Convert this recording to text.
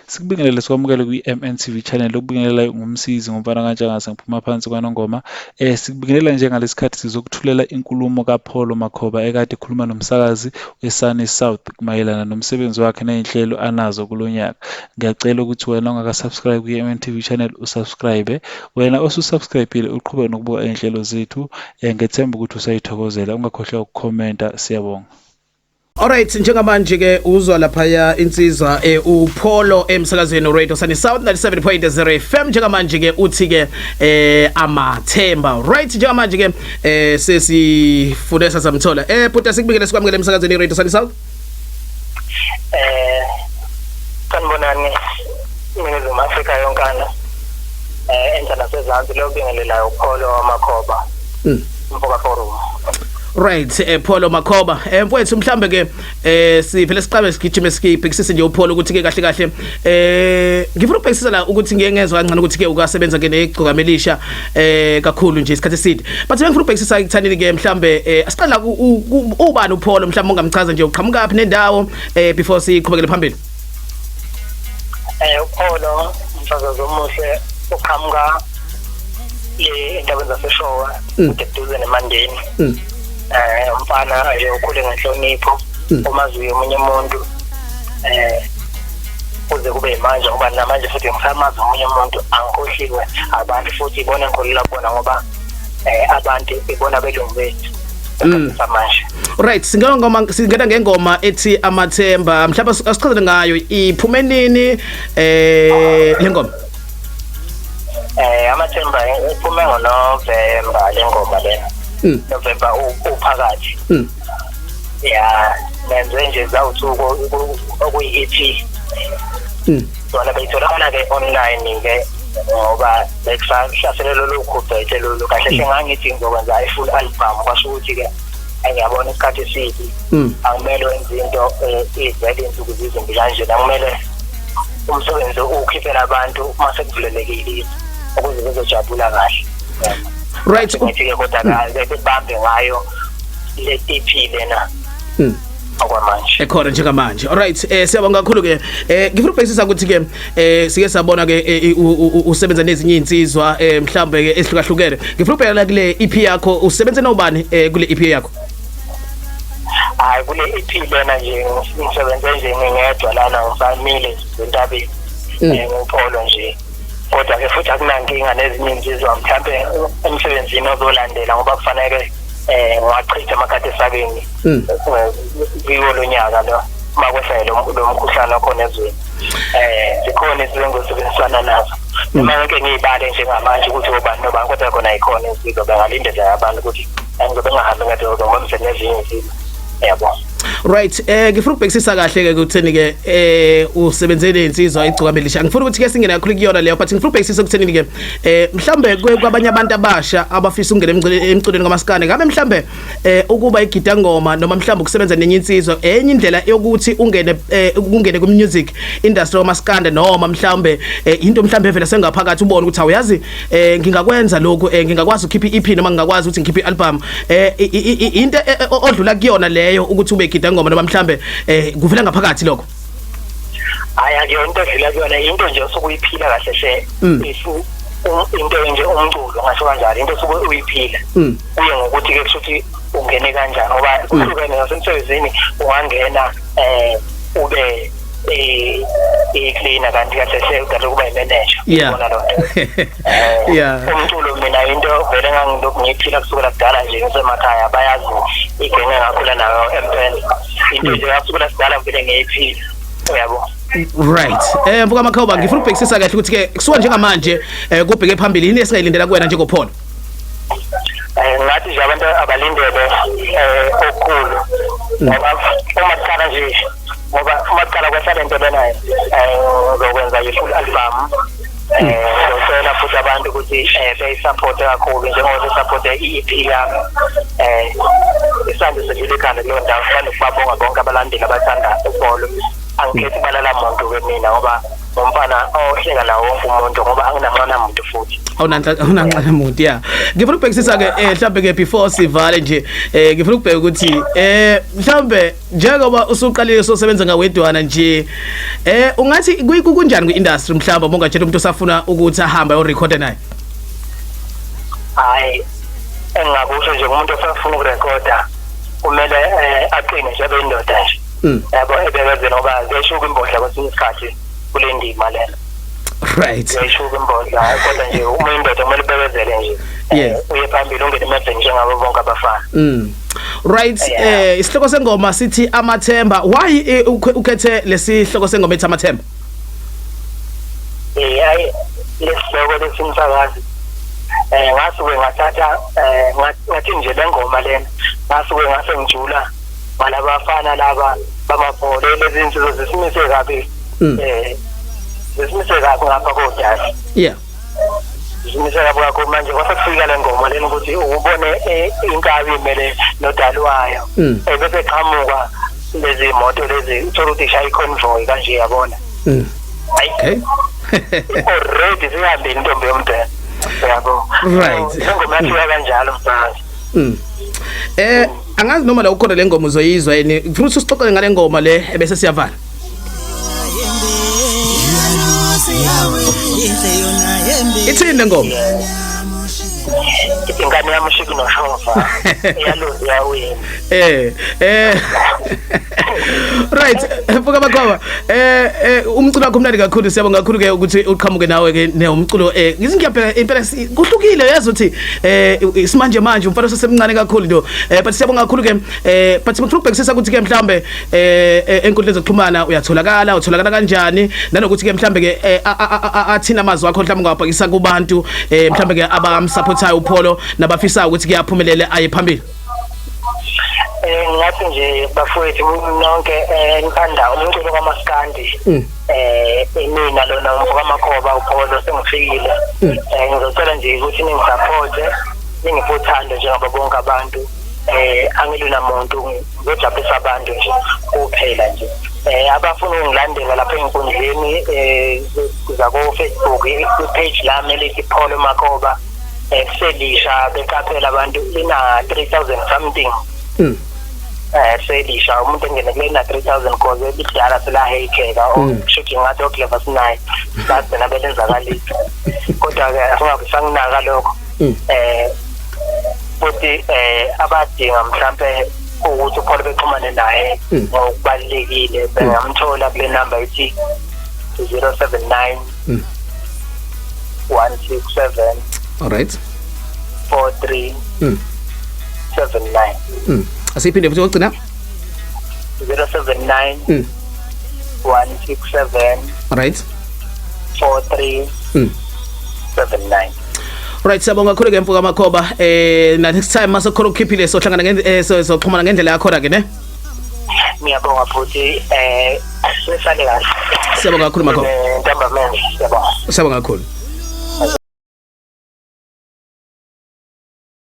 Sikubingelele sikwamukele kwi-MNTV channel okubingelela ngumsizi ngomfana kaNtshangase ngiphuma phansi kwaNongoma. Sikubingelela njengalesikhathi sizokuthulela inkulumo kaPholo Makhoba ekade ekhuluma nomsakazi weSunny South mayelana nomsebenzi wakhe ney'nhlelo anazo kulo nyaka. Ngiyacela ukuthi wena ongaka-subscribe kwi-MNTV channel usubscribe, wena osusubscribe-ile uqhubeke nokubuka iy'nhlelo zethu. Ngethemba ukuthi usayithokozela, ungakhohlwa ukukhomenta. Siyabonga. Alright, njengamanje ke uzwa laphaya insizwa uPholo emsakazweni Radio Sunny South 97.0 FM. Njengamanje ke uthi ke amathemba. Right, njengamanje ke sesifune sasamthola. Bhuti, sikubikele sikwamukele emsakazweni Radio Sunny South. Sanibonani iNingizimu Afrika yonkana, enhla nasezansi. Lo bingelelayo uPholo Makhoba, mfoka Forum. Right, Pholo Makhoba. Mfowethu, mhlambe ke siphele siqabe sigijime sikibhekisise nje uPholo ukuthi ke kahle kahle ngifuna ukubhekisisa la ukuthi ngeke ngezwa kancane ukuthi ke ukasebenza ke neGcokama Elisha kakhulu nje isikhathi eside. But bengifuna ukubhekisisa ekuthanini ke mhlambe asiqala ubani uPholo, mhlambe ungamchaza nje uqhamuka phi nendawo before siqhubekele phambili. UPholo, umsakazi omuhle, uqhamuka le endaweni zaseShowa, kude neMandeni. Umfana nje ukhule ngenhlonipho, omaziyo omunye umuntu kuze kube manje, ngoba namanje futhi ngisamazi omunye umuntu, angikhohliwe abantu futhi ibona engikholelwa kubona, ngoba abantu ibona belungu bethu samanje. Right, singena ngoma, singena ngengoma ethi Amathemba. Mhlawumbe asichazele ngayo, iphume nini le ngoma? Amathemba iphume ngoNovember le ngoma lena. November uphakathi. Ya, nenze nje zawuthuko okuyi-EP. Yona beyitholakala ke online ke ngoba bekusahlaselelo lolu khuvethe lolu. Kahle hle ngangithi ngizokwenza i-full album, kwasho ukuthi ke ngiyabona isikhathi esibi, akumele wenze into ivele insuku zizimbi kanjena, kumele umsebenzi uwukhiphele abantu uma sekuvulelekile ukuze bezojabula kahle. Ngithi-ke kodwa bebambe ngayo le EP lena okwamanje. Ekhona njengamanje. Alright, siyabonga kakhulu ke. Ngifuna ukubhekisisa ukuthi ke sike sabona ke usebenza nezinye insizwa mhlambe ke ehlukahlukene. Ngifuna ukubheka kule EP yakho, usebenze nobani kule EP yakho? Hayi, kule EP lena nje ngisebenze nje ngingedwa lana, ngisamile nje entabeni nguPholo nje. Kodwa ke futhi akunankinga nezinye insizwa mhlambe emsebenzini ozolandela, ngoba kufanele ngiwachithe amakhadi esakeni kiwo lo nyaka lo makwehla lo mkhuhlane okhona ezweni. Zikhona izinto engizosebenzisana nazo, noma ngeke ngiyibale njengamanje ukuthi obani nobani, kodwa khona ikhona insizwa bengalindela abantu ukuthi ngizobe ngingahambi ngadwa, ngoba nezinye insizwa, yabo. Right, ngifuna ukubhekisisa kahle ke kutheni ke usebenze nezinsizwa iGcokama Elisha. Ngifuna ukuthi ke singene kakhulu kuyona leyo, but ngifuna ukubhekisisa kutheni ke mhlambe kwabanye abantu abasha abafisa ukungena emculweni kaMaskandi, ngabe mhlambe ukuba igida ngoma noma mhlambe ukusebenza nenye insizwa enye indlela yokuthi ungene ku music industry kaMaskandi, noma mhlambe into mhlambe evela sengaphakathi ubone ukuthi awuyazi ngingakwenza lokhu, ngingakwazi ukukhipha i-EP noma ngingakwazi ukuthi ngikhiphe i-album, into odlula kuyona leyo ukuthi ube igida ngoma, noma mhlambe kuvela ngaphakathi lokho? Hayi, akuyona into edlula kuyona, into nje osuke uyiphila kahle hle. Ifu into nje umculo, ngasho kanjalo, into osuke uyiphila. Kuye ngokuthi ke kusho ukuthi ungene kanjani, ngoba kuhlukene nasemsebenzini, ungangena ube i-cleaner kanti kahle hle udale ukuba i-manager. Ubona loo nto. Umculo mina into vele ngangilokhu ngiyiphila kusukela kudala nje ngisemakhaya, bayazi igenge engakhula nayo empela, into nje yasukela kudala vele ngiyiphila, uyabo. Right. Mfoka Makhoba, ngifuna ukubhekisisa kahle ukuthi ke kusuka njengamanje kubheke phambili yini esingayilindela kuwena njengoPholo? Ngathi nje abantu abalindele okukhulu, ngoba uma kuqala nje, ngoba uma kuqala kwehla lento lena ngizokwenza i-full album. Ngizocela futhi abantu ukuthi beyisupport kakhulu njengoba besupport i-EP yami. Isandla sedlula ikhanda kuleyo ndawo. Ngithanda ukubabonga bonke abalandeli abathanda uPholo. Angikhethi balala muntu ke mina, ngoba Ngumfana ohleka nawo wonke umuntu ngoba anginanxana muntu futhi. Awunanxana muntu, yeah. Ngifuna ukubhekisisa ke mhlambe ke before sivale nje, ngifuna ukubheka ukuthi mhlambe njengoba usuqalile sosebenza ngawedwana nje, ungathi kunjani kwi-industry, mhlawumbe uma ungatshela umuntu osafuna ukuthi ahambe ayorekhoda naye? Hayi, engingakusho nje kumuntu osafuna ukurekhoda, kumele aqine nje, abe indoda nje, yabo, ebekezele ngoba ziyashuka imbodla kwesinye isikhathi kule ndima lena. Ziyashuka imbodla, kodwa nje uma indoda kumele ubekezele nje, uye phambili, ungene emeveni njengabo bonke abafana. Right. Isihloko sengoma sithi Amathemba. Why ukhethe lesihloko sengoma ethi Amathemba? Hayi, lesihloko lesimsakazi, ngasuke ngathatha ngathi nje le ngoma lena ngasuke ngase ngijula ngalabafana laba bamabholo, lezi insizwa zisimise kabi, zisimise kabi ngapha kodasi. Zisimise kabi kakhulu. Manje kwase kufika le ngoma lena ukuthi ubone inkabi imele nodali wayo, bese qhamuka lezi moto lezi, uthola ukuthi ishaya i-convoy kanje, yabona. Hayi, already sihambile intombi yomndeni, yabo. Ingoma yafika kanjalo, mfazi. Angazi noma la ukhona le ngoma uzoyizwa yini. Ngifuna ukuthi usixoxele ngale ngoma le ebese siyavala. Ithini le ngoma? Ingane yami ushiki noshova, iyaluza, iyawina. Right, mfoka Makhoba, umculo wakho umnandi kakhulu. Siyabonga kakhulu ke ukuthi uqhamuke nawe ke umculo, ngithi ngiyabheka impela kuhlukile, yazi ukuthi isimanje manje umfana osesemncane kakhulu lo, but siyabonga kakhulu ke, but ngifuna ukubhekisisa ukuthi ke mhlambe enkundleni zokuxhumana uyatholakala, utholakala kanjani, nanokuthi ke mhlambe ke athina amazwi akho mhlambe ungawabhekisa kubantu mhlambe ke abamsupportayo uPholo nabafisayo ukuthi kuyaphumelele aye phambili. Ngathi nje bafowethu nonke nithanda umculo kaMaskandi, mina lona umfo kaMakhoba uPholo sengifikile. Ngizocela nje ukuthi ningisupport, ningiphe uthando njengabo bonke abantu. Angiluna muntu, ngizojabulisa abantu nje kuphela nje. Abafuna ukungilandela lapha enkundleni zako Facebook, i-page lami elithi Pholo Makhoba, selisha, beqaphela abantu, lina 3000 something. Selisha, umuntu engene kulena 3000 cause ebidala selahekeka, kusho ngathi oClever sinaye bagcina belenzakalisa, kodwa ke asingabe sanginaka lokho. Futhi abadinga mhlambe ukuthi uPholo bexhumane naye ngokubalulekile, bengamthola kule number ethi 079 167 All right. 43 79. Asiphinde futhi ogcina. 079 167 All right. 43 79. Right, siyabonga kakhulu ke mfoka Makhoba. Na next time mase khona ukukhiphile sohlangana soxhumana ngendlela yakho ke, ne? Ngiyabonga futhi, sisale kahle. Siyabonga kakhulu, Makhoba. Ntambama, siyabonga. Siyabonga kakhulu.